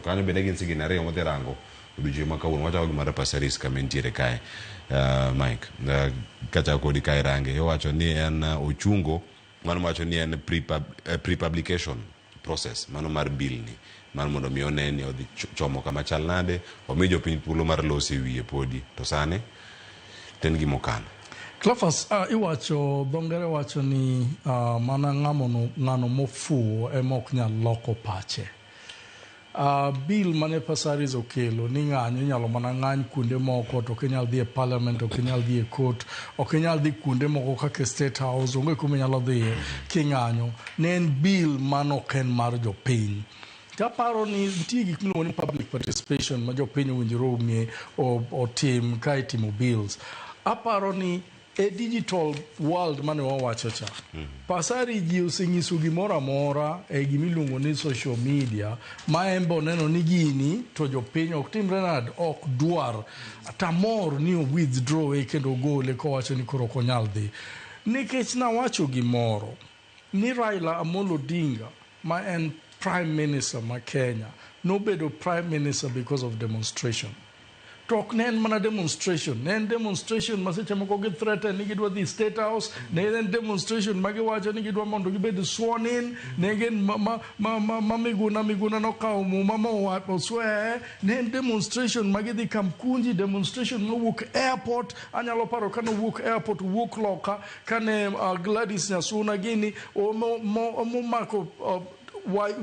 Kanyo bende gin sigini ariyo modhi rango odiochieng' ma kawuono. Wachako gi mar Passaris kama entiere kae. Mike, kachako kodi kae range, iwacho ni en ochungo mano wacho ni en pre-publication process mano mar bill ni mar mondo mi one ni odhi chomo kama chal nade, omi jopiny thuolo mar loso e wiye podi to sani to en gima okan. Cleophas, iwacho dho ngere wacho ni mana ng'amono ng'ano mofuwo ema ok nyal loko pache. Bill mane Passaris okelo ni ng'anyo inyalo mana ng'any kuonde moko to ok inyal dhi e parliament, ok inyal dhi e court, ok inyal dhi kuonde moko kaka e state house, onge kuma inyalo dhiye king'anyo. Ne en bill mano ok en mar jopiny. Taparo ni nitie gik miluongo ni public participation ma jopiny owinjore ong'e otim ka itimo bills. Aparo ni e digital world mane wawacho cha, Pasari ji osenyiso gimoro amora e gimiluongo ni social media ma en be oneno ni gini to jopiny ok timre nade, ok dwar. Tamor ni o withdraw e kendo ogole kowacho ni koro ok onyal dhi. Nikech nawacho gimoro ni Raila Amolo Odinga ma en Prime Minister ma Kenya nobedo Prime Minister because of demonstration. To ok ne en mana demonstration, ne en demonstration ma seche moko gi threaten ni gidwa dhi State House, ne en demonstration ma giwacho ni gidwa mondo gibed sworn in, ne gin ma Miguna Miguna nokawo muma ma osweye, ne en demonstration ma gidhi Kamkunji, demonstration mowuok airport, anyalo paro ka nowuok airport owuok loka kane Gladys Nyasuna gini momako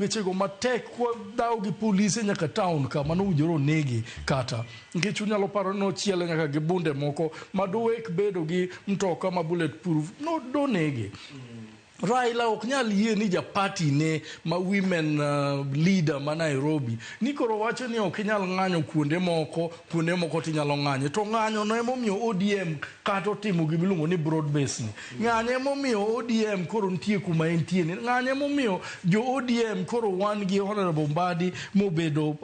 wechego matek kwa dhawo gi polise nyaka town ka mano owinjore onegi kata nikech unyalo paro ni nochiele nyaka gi bunde moko ma dowek bedo gi mtoka ma bullet proof no donege. Raila ok nyal yie ni japati ne ma women leader ma Nairobi ni koro wacho ni ok inyal ng'anyo kuonde moko, kuonde moko tinyalo ng'anye. To ng'anyo no emomiyo ODM kata otimo gimiluongo ni broad base ni. Ng'anyo emomiyo ODM koro nitie kuma entie ni. Ng'anyo emomiyo jo ODM koro wan gi Honorable Mbadi mobedo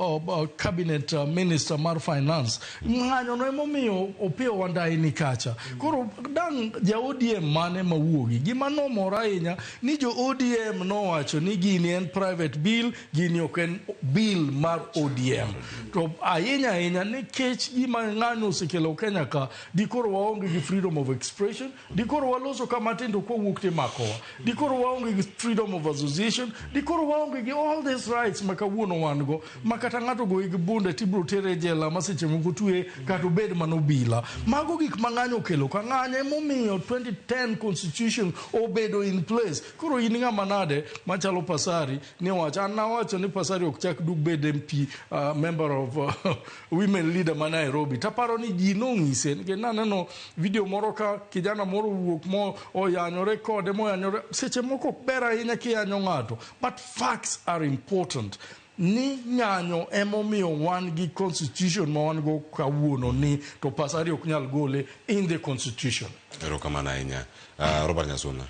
cabinet minister mar finance. Ng'anyo no emomiyo Opiyo Wandayi ni kacha. Koro dang' ja ODM mane mawuogi. Gima nomora ahinya ni jo ODM nowacho ni gini en private bill, gini ok en bill mar ODM. To ahinya ahinya nikech gima ng'anyo osekelo Kenya ka, dikoro waonge gi freedom of expression, dikoro waloso kama tin to kwawuok timakowa, dikoro waonge gi freedom of association, dikoro waonge gi all these rights ma kawuono wan go, ma kata ng'ato goyi gi bunde tibiro tere e jela ma seche moko twe kata obed mana obila. Mago gik ma ng'anyo okelo ka. Ng'anyo emomiyo 2010 constitution obedo in place. Koro in ng'ama nade machalo Pasari ni wacho, an nawacho ni Pasari ok chak dug bed MP, member of women leader ma Nairobi. Taparo ni ji nong'ise nikech naneno video moro ka kijana moro owuok mo oyanyore kode moyanyore. Seche moko ok ber ahinya kiyanyo ng'ato, but facts are important. Ni ng'anyo emomiyo wan gi constitution ma wan go kawuono ni to Pasari ok nyal gole in the constitution. Erokamano ahinya. Robert Nyasuna.